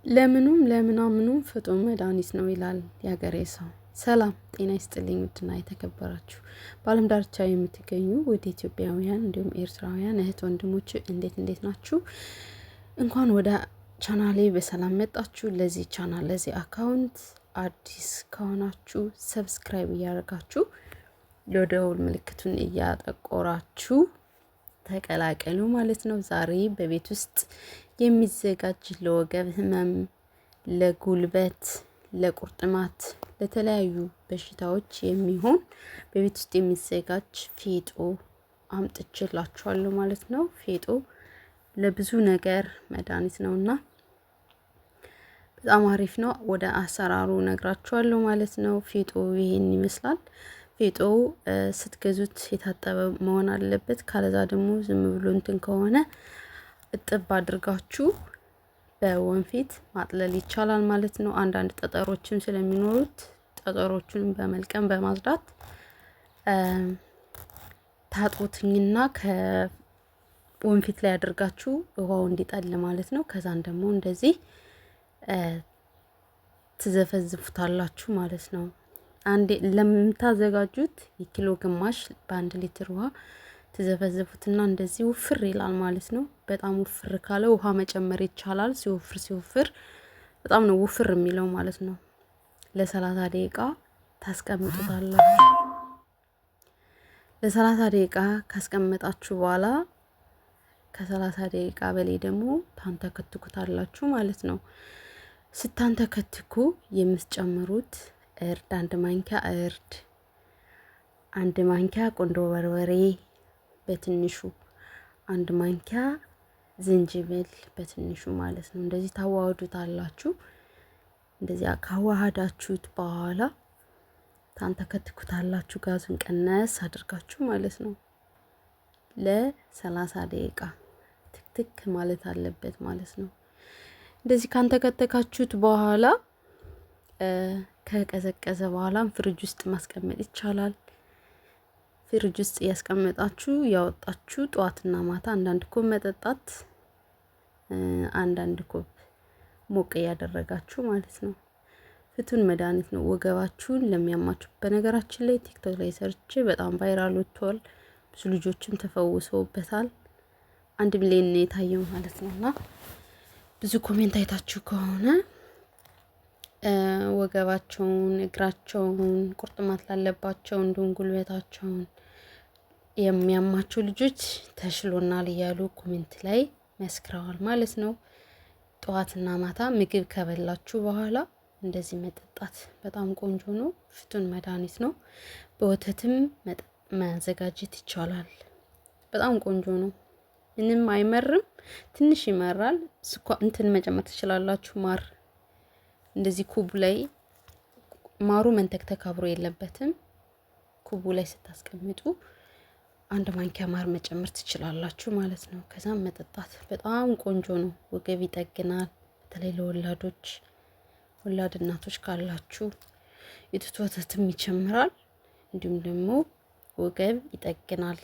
ለምኑም ለምናምኑም ፍጡን መድኃኒት ነው ይላል ያገሬ ሰው። ሰላም ጤና ይስጥልኝ። ውድና የተከበራችሁ በዓለም ዳርቻ የምትገኙ ውድ ኢትዮጵያውያን እንዲሁም ኤርትራውያን እህት ወንድሞች እንዴት እንዴት ናችሁ? እንኳን ወደ ቻናሌ በሰላም መጣችሁ። ለዚህ ቻናል ለዚህ account አዲስ ከሆናችሁ subscribe እያደረጋችሁ የደወል ምልክቱን እያጠቆራችሁ ተቀላቀሉ ማለት ነው። ዛሬ በቤት ውስጥ የሚዘጋጅ ለወገብ ህመም፣ ለጉልበት፣ ለቁርጥማት፣ ለተለያዩ በሽታዎች የሚሆን በቤት ውስጥ የሚዘጋጅ ፌጦ አምጥቼላችኋለሁ ማለት ነው። ፌጦ ለብዙ ነገር መድኃኒት ነውና በጣም አሪፍ ነው። ወደ አሰራሩ ነግራችኋለሁ ማለት ነው። ፌጦ ይሄን ይመስላል። ፌጦ ስትገዙት የታጠበ መሆን አለበት። ካለዛ ደግሞ ዝም ብሎ እንትን ከሆነ እጥብ አድርጋችሁ በወንፊት ማጥለል ይቻላል ማለት ነው። አንዳንድ ጠጠሮችም ስለሚኖሩት ጠጠሮቹን በመልቀም በማጽዳት ታጥቦትኝና ከወንፊት ላይ አድርጋችሁ ውሃው እንዲጠል ማለት ነው። ከዛን ደግሞ እንደዚህ ትዘፈዝፉታላችሁ ማለት ነው። አንዴ ለምታዘጋጁት የኪሎ ግማሽ በአንድ ሊትር ውሃ ትዘፈዝፉትና እንደዚህ ውፍር ይላል ማለት ነው። በጣም ውፍር ካለ ውሃ መጨመር ይቻላል። ሲወፍር ሲወፍር በጣም ነው ውፍር የሚለው ማለት ነው። ለ30 ደቂቃ ታስቀምጡታላችሁ። ለ30 ደቂቃ ካስቀመጣችሁ በኋላ ከ30 ደቂቃ በላይ ደግሞ ታንተከትኩታላችሁ ማለት ነው። ስታንተከትኩ የምትጨምሩት እርድ፣ አንድ ማንኪያ እርድ፣ አንድ ማንኪያ ቁንዶ በርበሬ በትንሹ፣ አንድ ማንኪያ ዝንጅብል በትንሹ ማለት ነው። እንደዚህ ታዋህዱታላችሁ። እንደዚያ ካዋሃዳችሁት በኋላ ታንተከትኩታላችሁ። ጋዙን ቀነስ አድርጋችሁ ማለት ነው። ለ30 ደቂቃ ትክትክ ማለት አለበት ማለት ነው። እንደዚህ ካንተከተካችሁት በኋላ ከቀዘቀዘ በኋላም ፍሪጅ ውስጥ ማስቀመጥ ይቻላል። ፍሪጅ ውስጥ እያስቀመጣችሁ ያወጣችሁ ጠዋትና ማታ አንዳንድ ኩብ መጠጣት፣ አንዳንድ ኩብ ሞቅ እያደረጋችሁ ማለት ነው። ፍቱን መድኃኒት ነው ወገባችሁን ለሚያማችሁ። በነገራችን ላይ ቲክቶክ ላይ ሰርቼ በጣም viral ወጥቷል። ብዙ ልጆችም ተፈውሰውበታል። 1 ሚሊዮን ነው የታየው ማለት ነው። እና ብዙ comment አይታችሁ ከሆነ ወገባቸውን፣ እግራቸውን ቁርጥማት ላለባቸው እንዲሁም ጉልበታቸውን የሚያማቸው ልጆች ተሽሎናል እያሉ comment ላይ መስክረዋል ማለት ነው። ጠዋትና ማታ ምግብ ከበላችሁ በኋላ እንደዚህ መጠጣት በጣም ቆንጆ ነው። ፍቱን መድኃኒት ነው። በወተትም ማዘጋጀት ይቻላል። በጣም ቆንጆ ነው። ምንም አይመርም። ትንሽ ይመራል። ስኳ እንትን መጨመር ትችላላችሁ። ማር እንደዚህ ኩቡ ላይ ማሩ መንተክተክ አብሮ የለበትም። ኩቡ ላይ ስታስቀምጡ አንድ ማንኪያ ማር መጨመር ትችላላችሁ ማለት ነው። ከዛም መጠጣት በጣም ቆንጆ ነው። ወገብ ይጠግናል። በተለይ ለወላዶች፣ ወላድ እናቶች ካላችሁ የጡት ወተትም ይጨምራል። እንዲሁም ደግሞ ወገብ ይጠግናል።